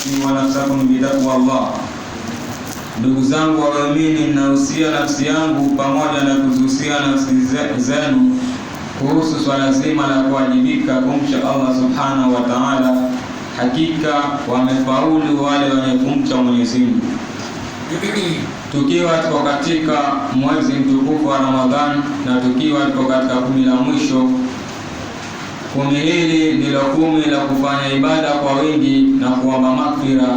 نفسي ونفسكم بتقوى الله. Ndugu zangu waumini, ninahusia nafsi yangu pamoja na kuzihusia nafsi zenu kuhusu swala zima la kuwajibika kumcha Allah subhanahu wa ta'ala. Hakika wamefaulu wale wenye kumcha Mwenyezi Mungu. Tukiwa tuko katika mwezi mtukufu wa Ramadhan na tukiwa tuko katika kumi la mwisho, kumi hili ndilo kumi la kufanya ibada kwa wingi na kuomba maghfira,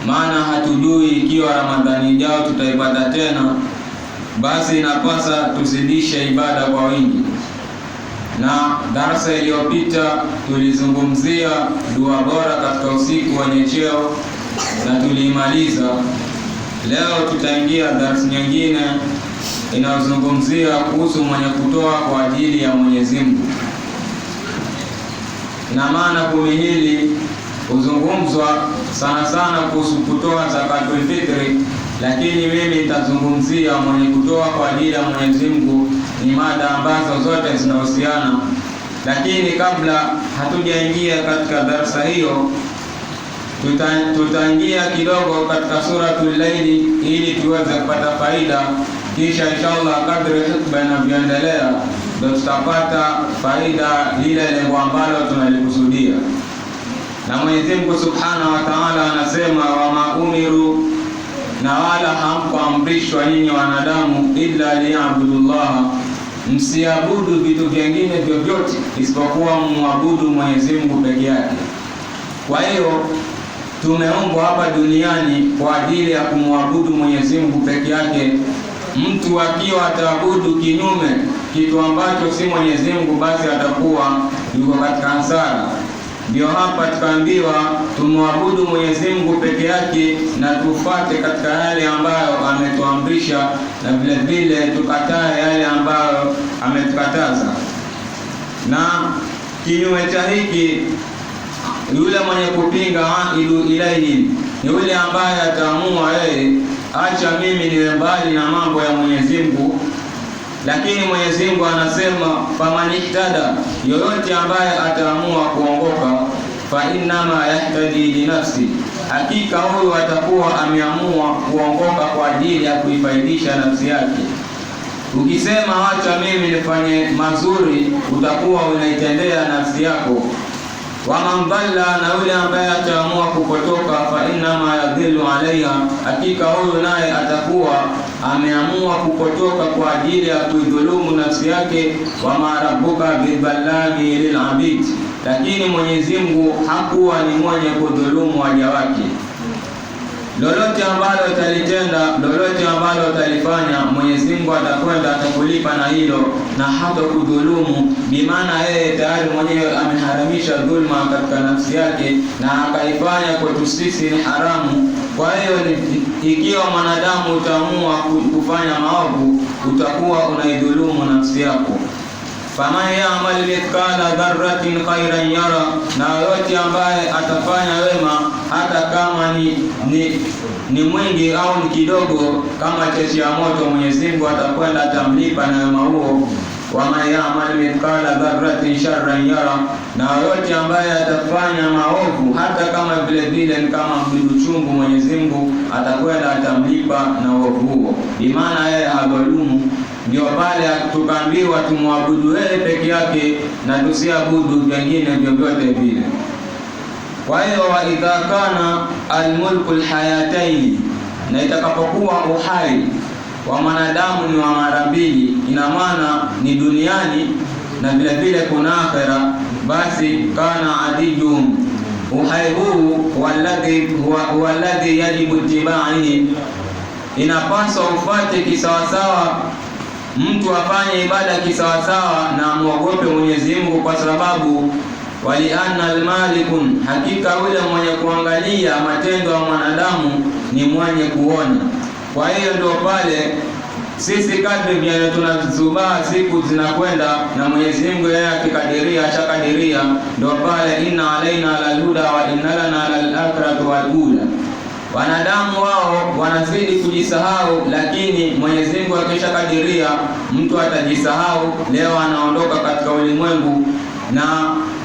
maana hatujui ikiwa Ramadhani ijayo tutaipata tena. Basi inapasa tuzidishe ibada kwa wingi. Na darasa iliyopita tulizungumzia dua bora katika usiku wenye cheo na tuliimaliza. Leo tutaingia darasa nyingine inayozungumzia kuhusu mwenye kutoa kwa ajili ya Mwenyezi Mungu. Ina maana kumi hili huzungumzwa sana sana kuhusu kutoa zakatul fitri, lakini mimi nitazungumzia mwenye kutoa kwa ajili ya Mwenyezi Mungu. Ni mada ambazo zote zinahusiana, lakini kabla hatujaingia katika darasa hiyo, tutaingia kidogo katika suratul Laili ili tuweze kupata faida, kisha inshallah kadri khutba inavyoendelea ndio tutapata faida lile lengo ambalo tunalikusudia. Na Mwenyezi Mungu Subhanahu wa Ta'ala anasema, wama umiru, na wala hamkuamrishwa nyinyi wanadamu, illa liya'budullaha, msiabudu vitu vingine vyovyote isipokuwa muabudu Mwenyezi Mungu peke yake. Kwa hiyo tumeumbwa hapa duniani kwa ajili ya kumwabudu Mwenyezi Mungu peke yake. Mtu akiwa ataabudu kinyume kitu ambacho si Mwenyezi Mungu, basi atakuwa yuko katika hasara. Ndio hapa tukaambiwa tumwabudu Mwenyezi Mungu peke yake na tufate katika yale ambayo ametuamrisha, na vile vile tukatae yale ambayo ametukataza. Na kinyume cha hiki, yule mwenye kupinga aidu ilaihi ni yule ambaye ataamua yeye, acha mimi niwe mbali na mambo ya Mwenyezi Mungu. Lakini Mwenyezi Mungu anasema faman ihtada, yoyote ambaye ataamua kuongoka, fa innama yahtadi linafsi, hakika huyu atakuwa ameamua kuongoka kwa ajili ya kuifaidisha nafsi yake. Ukisema acha mimi nifanye mazuri, utakuwa unaitendea nafsi yako. Waman dhalla, na yule ambaye ataamua kupotoka, fa innama yadhillu alaiha, hakika huyu naye atakuwa ameamua kupotoka kwa ajili ya kuidhulumu nafsi yake. Wama rabbuka bidhallami lilabid, lakini Mwenyezi Mungu hakuwa ni mwenye kudhulumu waja wake. Lolote ambalo utalitenda, lolote ambalo utalifanya, Mwenyezi Mungu atakwenda atakulipa na hilo na hata kudhulumu. Bimaana yeye tayari mwenyewe ameharamisha dhulma katika nafsi yake na akaifanya kwetu sisi ni haramu. Kwa hiyo ikiwa mwanadamu utaamua kufanya maovu, utakuwa unaidhulumu nafsi yako. Faman ya'mal mithqala dharratin khairan yara, na yoyote ambaye atafanya wema hata kama ni mwingi au ni kidogo kama cheche ya moto, Mwenyezi Mungu atakwenda atamlipa na wema huo. Waman ya'mal mithqala dharratin sharran yara, na yoyote ambaye atafanya maovu hata kama vile vile ni kama mdudu chungu, Mwenyezi Mungu atakwenda atamlipa na uovu huo. Bimaana yeye hadhulumu. Ndio pale tukaambiwa tumwabudu yeye peke yake na tusiabudu vingine vyovyote vile. Kwa hiyo wa idha kana almulku alhayataini, na itakapokuwa uhai wa mwanadamu ni wa mara mbili, ina maana ni duniani na vile vile kuna akhera, basi kana adijum, uhai huu walladhi yajibu itibaihi, inapaswa ufate kisawasawa, mtu afanye ibada kisawasawa na muogope Mwenyezi Mungu, kwa sababu walianna almalikun, hakika yule mwenye kuangalia matendo ya mwanadamu ni mwenye kuona. Kwa hiyo ndio pale sisi kadri vile tunazubaa siku zinakwenda, na Mwenyezi Mungu yeye akikadiria ashakadiria, ndio pale inna alaina lalhuda wa inna lana lalakhirata wal ula. Wanadamu wao wanazidi kujisahau, lakini Mwenyezi Mungu akishakadiria mtu atajisahau. Leo anaondoka katika ulimwengu, na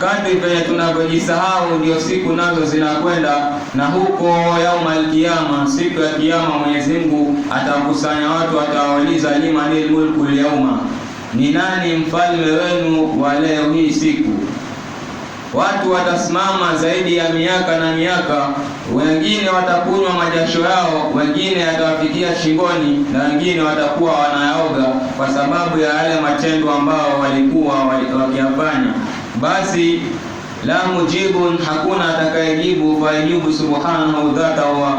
Kadri venye tunavyojisahau ndio siku nazo zinakwenda, na huko yaumal kiyama, siku ya kiyama, Mwenyezi Mungu atakusanya watu, atawauliza limanil mulku lyauma, ni nani mfalme wenu wa leo hii siku? Watu watasimama zaidi ya miaka na miaka, wengine watakunywa majasho yao, wengine yatawafikia shingoni, na wengine watakuwa wanayaoga kwa sababu ya yale matendo ambao walikuwa wakiyafanya. Basi la mujibun, hakuna atakayejibu. Fayajibu subhanahu dhata wa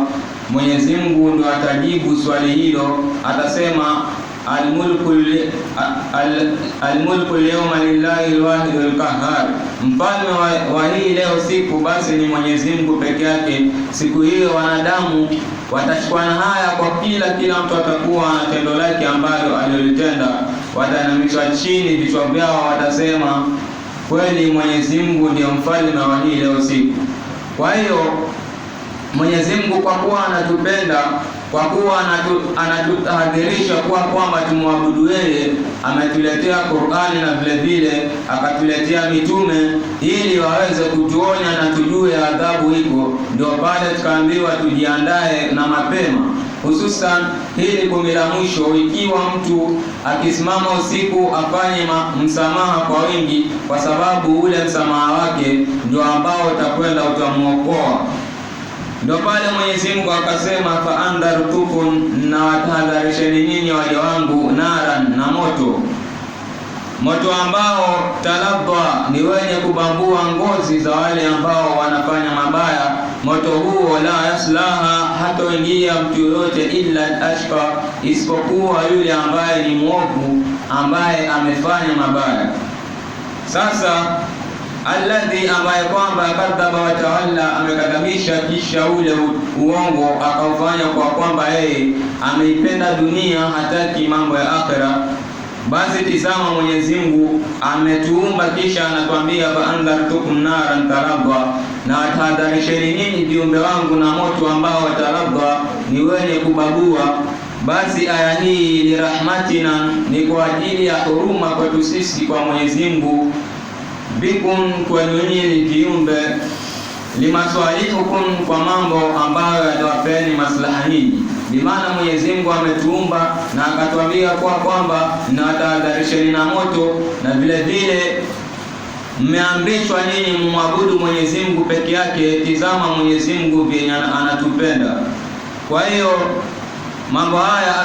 Mwenyezi Mungu ndio atajibu swali hilo, atasema almulku alyawma lillahi alwahid alqahhar, mfalme wa hii leo siku basi ni Mwenyezi Mungu peke yake. Siku hiyo wanadamu watashikwana haya kwa kila mtu atakuwa na tendo lake ambalo alilotenda. Watainamishwa chini vichwa vyao, watasema kweli Mwenyezi Mungu ndiyo mfalme wa hii leo siku. Kwa hiyo Mwenyezi Mungu kwa kuwa anatupenda, kwa kuwa anatutahadharisha kuwa kwamba tumwabudu yeye, ametuletea Qur'ani na vile vile akatuletea mitume ili waweze kutuonya na tujue adhabu iko. Ndio pale tukaambiwa tujiandae na mapema, hususan hili kumi la mwisho. Ikiwa mtu akisimama usiku afanye msamaha kwa wingi, kwa sababu ule msamaha wake ndio ambao utakwenda utamuokoa. Ndio pale Mwenyezi Mungu akasema, fa andhartukum, na watahadharisheni nyinyi waja wangu, naran, na moto, moto ambao talabba, ni wenye kubambua ngozi za wale ambao wanafanya mabaya. Moto huo la yaslaha, hatoingia mtu yoyote, illa ashqa, isipokuwa yule ambaye ni mwovu, ambaye amefanya mabaya. Sasa alladhi, ambaye kwamba kadhaba wa tawalla, amekadhabisha kisha ule uongo akaufanya kwa kwamba yeye ameipenda dunia, hataki mambo ya akhera. Basi tizama, Mwenyezi Mungu ametuumba kisha anatuambia fa andhartukum naran talabba, na watahadharisheni nyinyi viumbe wangu na moto ambao talabba, ni wenye kubabua. Basi aya hii ni rahmatina, ni kwa ajili ya huruma kwetu sisi kwa Mwenyezi Mungu, bikum, kwenu nyinyi viumbe, limaswalihukum, kwa mambo ambayo yatawapeni maslaha nyinyi. Bimaana Mwenyezi Mungu ametuumba na akatuambia kwa kwamba na watahadharisheni na moto, na vile vile mmeamrishwa nyinyi mumwabudu Mwenyezi Mungu peke yake. Tizama Mwenyezi Mungu vyenye anatupenda. Kwa hiyo mambo haya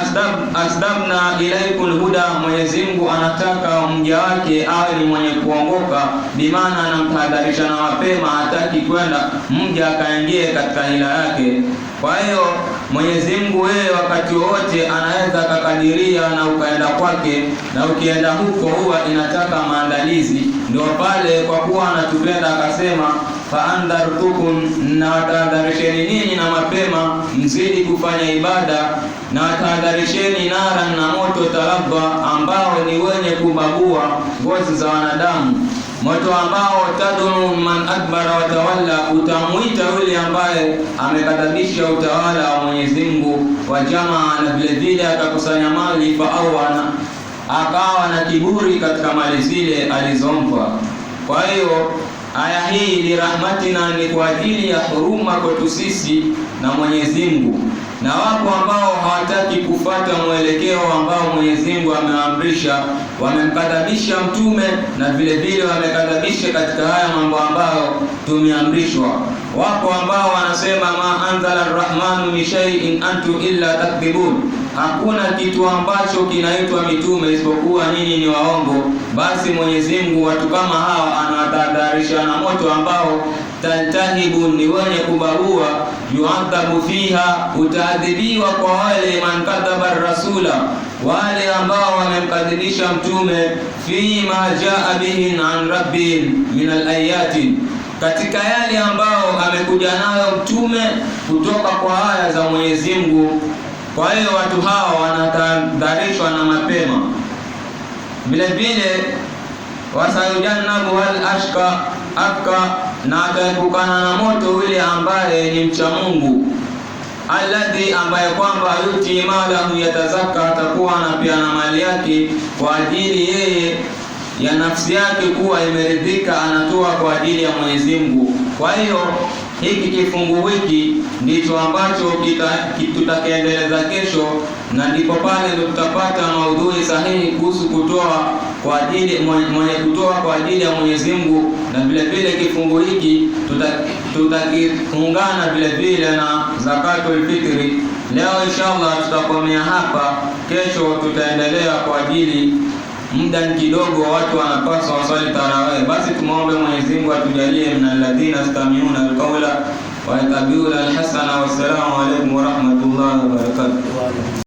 asdabna ilaikum huda, Mwenyezi Mungu anataka mja wake awe ni mwenye kuongoka, bimaana anamtahadharisha na mapema, hataki kwenda mja akaingie katika hila yake. Kwa hiyo Mwenyezi Mungu yeye wakati wote anaweza akakadiria na ukaenda kwake, na ukienda huko huwa inataka maandalizi. Ndio pale kwa kuwa anatupenda akasema fa andhartukum, na watahadharisheni nyinyi na mapema, mzidi kufanya ibada, na watahadharisheni nara, na moto talabba, ambao ni wenye kubabua ngozi za wanadamu, moto ambao tadunu man adbara wa tawalla, utamuita yule ambaye amekadhabisha utawala wa Mwenyezi Mungu, wa jamaa, na vile vile akakusanya mali, fa awana, akawa na kiburi katika mali zile alizompa. Kwa hiyo aya hii ni rahmatina, ni kwa ajili ya huruma kwetu sisi na Mwenyezi Mungu. Na wapo ambao hawataki kufata mwelekeo ambao Mwenyezi Mungu ameamrisha, wamemkadhabisha mtume na vile vile wamekadhabisha katika haya mambo ambayo tumeamrishwa. Wapo ambao wanasema ma anzala arrahmanu min shay'in antum illa takdhibun, hakuna kitu ambacho kinaitwa mitume isipokuwa nyinyi ni waongo. Basi Mwenyezi Mungu watu kama hawa anawatahadharisha na moto ambao taltahibu, ni wenye kubabua, yuadhabu fiha, utaadhibiwa kwa wale man kadhaba rasula, wale ambao wamemkadhibisha mtume, fi ma jaa bihi an rabbihim min alayati, katika yale ambao amekuja nayo mtume kutoka kwa aya za Mwenyezi Mungu. Kwa hiyo watu hawa wanatahadharishwa na mapema. Vile vile wasayujannabu al ashqa afka, na ataepukana na moto yule ambaye ni mcha Mungu, alladhi, ambaye kwamba yuti malahu yatazaka, atakuwa anapeana mali yake kwa ajili yeye ya nafsi yake kuwa imeridhika, anatoa kwa ajili ya Mwenyezi Mungu. Kwa hiyo hiki kifungu hiki ndicho ambacho tutakiendeleza kesho, na ndipo pale ndo tutapata maudhui sahihi kuhusu kutoa kwa ajili mwenye kutoa kwa ajili ya Mwenyezi Mungu, na vile vile kifungu hiki tutakiungana vile vile na zakatul fitri. Leo inshallah tutakomea hapa, kesho tutaendelea kwa ajili muda ni kidogo, watu wanapaswa waswali tarawih. Basi tumuombe Mwenyezi Mungu atujalie min alladhina yastami'una alqawla wa yattabi'una alhasana. Wassalamu alaykum wa rahmatullahi wa barakatuh.